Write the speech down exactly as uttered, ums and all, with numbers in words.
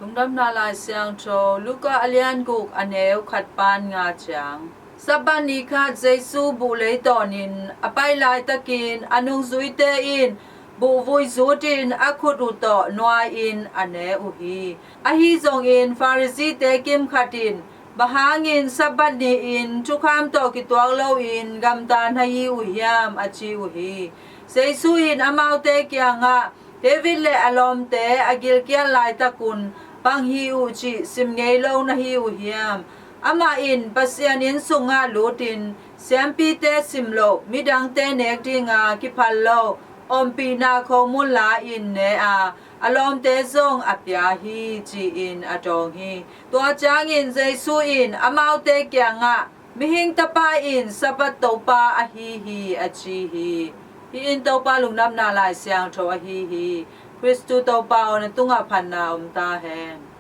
Lungdamna Lai Siangtho Luka a lian guk, a neu khat pan nga ciang. Sabbath ni khat Jesu buh lei tawnin a pai laitakin a nungzuite in buh vui zutin a khut uh tawh nuai-in a ne uh hi. Ahi zongin Pharisee-te kimkhat in, "Bang hangin Sabbath ni-in thukham tawh kituak loin gamta na hi uh hiam?" a ci uh hi. Jesu in amaute kiangah, "David le a lawmte a gilkial laitakun bang hi uh cih sim ngei lo na hi uh hiam? Amah in Pasian inn sungah lutin siampite sim loh, midangte nek dinga kiphal lo ompihna khomun la-in ne a, a lawmte zong a pia hi," ci-in a dawng hi. Tua ciangin Jesu in amaute kiangah, "Mihing Tapa in Sabbath Topa ahi hi," a ci hi. Hih in Topa Lungdamna Lai Siangtho ahi hi. Khristu Topa aw, na tungah phatna om ta hen.